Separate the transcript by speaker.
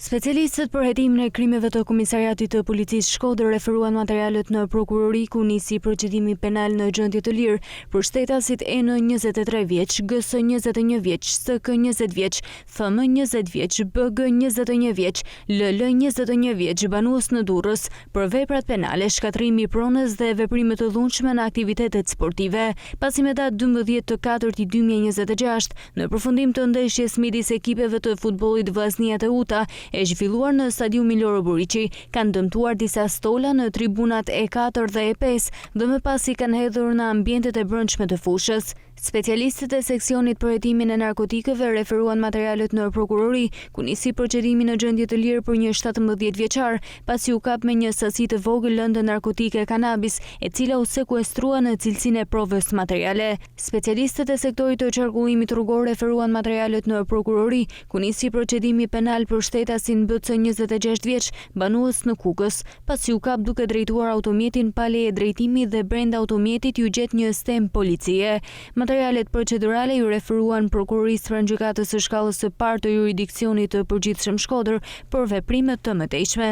Speaker 1: Specialistët për hetimin e krimeve të Komisariatit të Policisë Shkodër referuan materialet në prokurori ku nisi procedimi penal në gjendje të lirë për shtetasit EN 23 vjeç, GS 21 vjeç, SK 20 vjeç, FM 20 vjeç, BG 21 vjeç, LL 21 vjeç, banues në Durrës, për veprat penale shkatërrimi i pronës dhe veprime të dhunshme në aktivitetet sportive, pasi me datë 12 të 4 2026 Në përfundim të ndeshjes midis ekipeve të futbollit Vllaznia Teuta, e zhvilluar në stadiumin Loro Boriçi, kanë dëmtuar disa stola në tribunat E katër dhe E pesë dhe më pas i kanë hedhur në ambientet e brendshme të fushës. Specialistët e seksionit për hetimin e narkotikëve referuan materialet në prokurori, ku nisi procedimi në gjendje të lirë për një 17 vjeçar, pasi u kap me një sasi të vogël lëndë narkotike kanabis, e cila u sekuestrua në cilësinë e provës materiale. Specialistët e sektorit të qarkullimit rrugor referuan materialet në prokurori, ku nisi procedimi penal për shtetasin BC 26 vjeç, banues në Kukës, pasi u kap duke drejtuar automjetin pa leje drejtimi dhe brenda automjetit iu gjet një stemë policie. Materialet procedurale iu referuan prokurorisë pranë Gjykatës së Shkallës së Parë të Juridiksionit të Përgjithshëm Shkodër për veprime të mëtejshme.